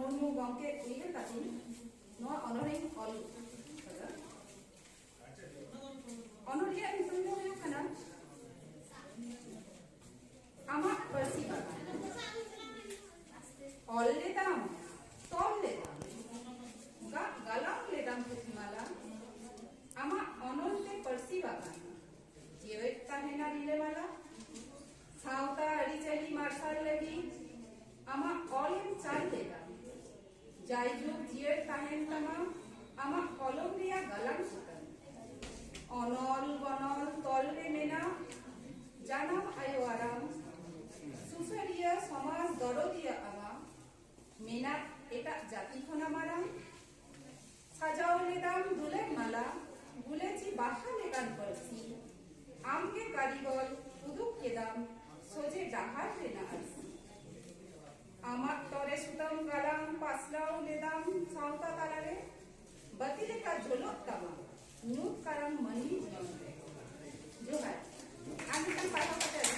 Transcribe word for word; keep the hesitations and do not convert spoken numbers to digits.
ᱢᱩᱨᱢᱩ ᱜᱚᱢᱠᱮ ᱩᱭᱦᱟᱹᱨ ᱠᱟᱛᱮ ᱱᱚᱣᱟ ᱚᱱᱚᱬᱦᱮᱧ ᱚᱞ ᱠᱟᱫᱟ᱾ ᱚᱱᱚᱬᱦᱮᱭᱟᱜ ᱧᱩᱛᱩᱢ ᱫᱚ ᱦᱩᱭᱩᱜ ᱠᱟᱱᱟ ᱟᱢᱟᱜ ᱯᱟᱹᱨᱥᱤ ᱵᱟᱜᱟᱱ᱾ ᱚᱞ ᱞᱮᱫᱟᱢ, ᱛᱚᱞ ᱞᱮᱫᱟᱢ, ᱜᱟᱜ ᱜᱟᱞᱟᱝ ᱞᱮᱫᱟᱢ ᱯᱩᱛᱷᱤᱢᱟᱞᱟ᱾ ᱟᱢᱟᱜ ᱚᱱᱚᱞ ᱛᱮ ᱯᱟᱹᱨᱥᱤ ᱵᱟᱜᱟᱱ ᱡᱮᱣᱮᱫ ᱛᱟᱦᱮᱱᱟ ᱨᱤᱞᱟᱹᱢᱟᱞᱟ᱾ ᱥᱟᱶᱛᱟ ᱟᱹᱨᱤᱪᱟᱹᱞᱤ ᱢᱟᱨᱥᱟᱞ ᱞᱟᱹᱜᱤᱫ ᱟᱢᱟᱜ ᱚᱞ ᱮᱢ ᱪᱟᱞ ᱞᱮᱫᱟ᱾ ᱡᱟᱭᱡᱩᱜᱽ ᱡᱤᱭᱟᱹᱲ ᱛᱟᱦᱮᱱ ᱛᱟᱢᱟ ᱟᱢᱟᱜ ᱠᱚᱞᱚᱢ ᱨᱮᱭᱟᱜ ᱜᱟᱞᱟᱝ ᱥᱩᱛᱟᱹᱢ᱾ ᱚᱱᱚᱞ ᱵᱚᱱᱚᱞ ᱛᱚᱞ ᱨᱮ ᱢᱮᱱᱟᱜ ᱡᱟᱱᱟᱢ ᱟᱭᱳ ᱟᱲᱟᱝ᱾ ᱥᱩᱥᱟᱹᱨᱤᱭᱟᱹ ᱥᱚᱢᱟᱡᱽ ᱫᱚᱨᱚᱫᱤᱭᱟᱹ ᱟᱢᱟᱜ ᱢᱮᱱᱟᱜ ᱮᱴᱟᱜ ᱡᱟᱹᱛᱤ ᱠᱷᱚᱱᱟᱜ ᱢᱟᱨᱟᱝ᱾ ᱥᱟᱡᱟᱣ ᱞᱮᱫᱟᱢ ᱫᱩᱞᱟᱹᱲ ᱢᱟᱞᱟ, ᱜᱩᱞᱟᱹᱪᱤ ᱵᱟᱦᱟ ᱞᱮᱠᱟᱱ ᱯᱟᱹᱨᱥᱤ᱾ ᱟᱢᱜᱮ ᱠᱟᱹᱨᱤᱜᱚᱞ ᱩᱫᱩᱜ ᱠᱮᱫᱟᱢ ᱥᱚᱡᱷᱮ ᱰᱟᱦᱟᱨ ᱨᱮᱱᱟᱜ ᱟᱹᱨᱥᱤ᱾ ᱟᱢᱟᱜ ᱛᱚᱨᱮ ᱥᱩᱛᱟᱹᱢ ᱜᱟᱞᱟᱝ ᱯᱟᱥᱱᱟᱣ ᱞᱮᱫᱟᱢ ᱥᱟᱶᱛᱟ ᱛᱟᱞᱟᱨᱮ᱾ ᱵᱟᱹᱛᱤ ᱞᱮᱠᱟ ᱡᱷᱚᱞᱚᱜ ᱛᱟᱢᱟ ᱧᱩᱛ ᱠᱟᱨᱟᱢ ᱢᱟᱹᱱᱢᱤ ᱡᱤᱭᱚᱱ ᱨᱮ᱾ ᱡᱚᱦᱟᱨ᱾ ᱟᱨ ᱢᱤᱫᱴᱟᱝ ᱯᱟᱲᱦᱟᱣ ᱠᱟᱛᱮ